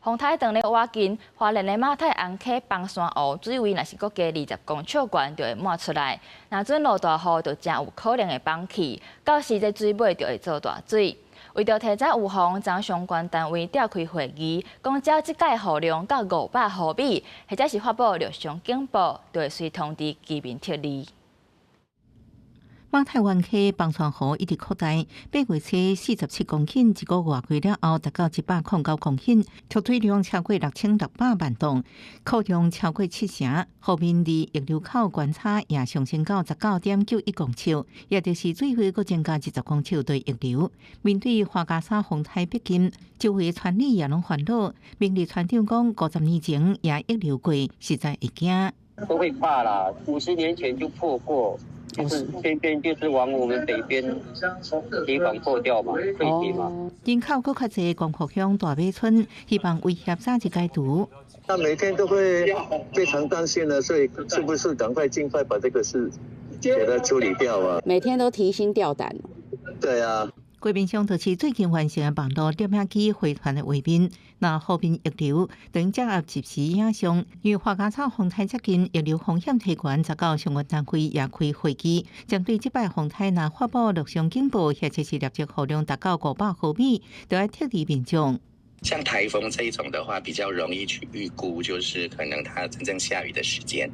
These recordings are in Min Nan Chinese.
風颱當咧倚近，花蓮的馬太鞍溪枋山湖水位若是閣加20公尺懸，就會滿出來。若準落大雨，就誠有可能會崩去，到時這水尾就會做大水。為著提早預防，將相關單位召開會議，講只要這屆雨量到500毫米，或者是發布陸上警報，就會隨通知居民撤離。馬太灣溪枋山湖一直擴大，8月初47公頃，一個外季了後達到109公頃，蓄水量超過6600萬噸，擴容超過七成。湖面離溢流口懸差也上升到19.91公尺，也就是水位閣增加20公尺對溢流。面對樺加沙風颱逼近，周圍村里也攏煩惱。名利村長講，50年前也溢流過，實在會驚。都會怕啦，50年前就破過。就是偏偏就是往我們北邊堤防破掉嘛，潰堤嘛。人口閣較濟，光復鄉大尾村希望威脅早日解除。他每天都會非常擔心呢，所以是不是趕快盡快把這個事給它處理掉啊？每天都提心吊膽。對啊。畫面上就是最近完成的網路攝影機回傳的畫面，若湖面溢流，等掌握及時影像。因為樺加草風颱接近，溢流風險提懸，就到相關單位也開會議，針對這擺風颱若發布陸上警報，或者是累積雨量達到500毫米，就愛撤離民眾。像颱風這一種的話，比較容易去預估，就是可能它真正下雨的時間。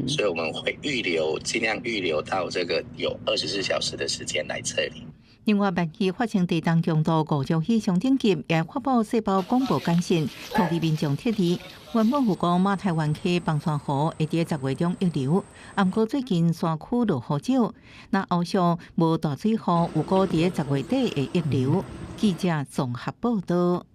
所以我們會預留，盡量預留到這個有24小時的時間來撤離。另外，萬一發生地動強度5級以上等級，也發布細胞廣播簡訊，通知民眾撤離。原本預估馬太灣溪枋山湖會佇10月中溢流，毋過最近山區落雨少，若後續無大水雨，預估佇10月底會溢流。記者綜合報道。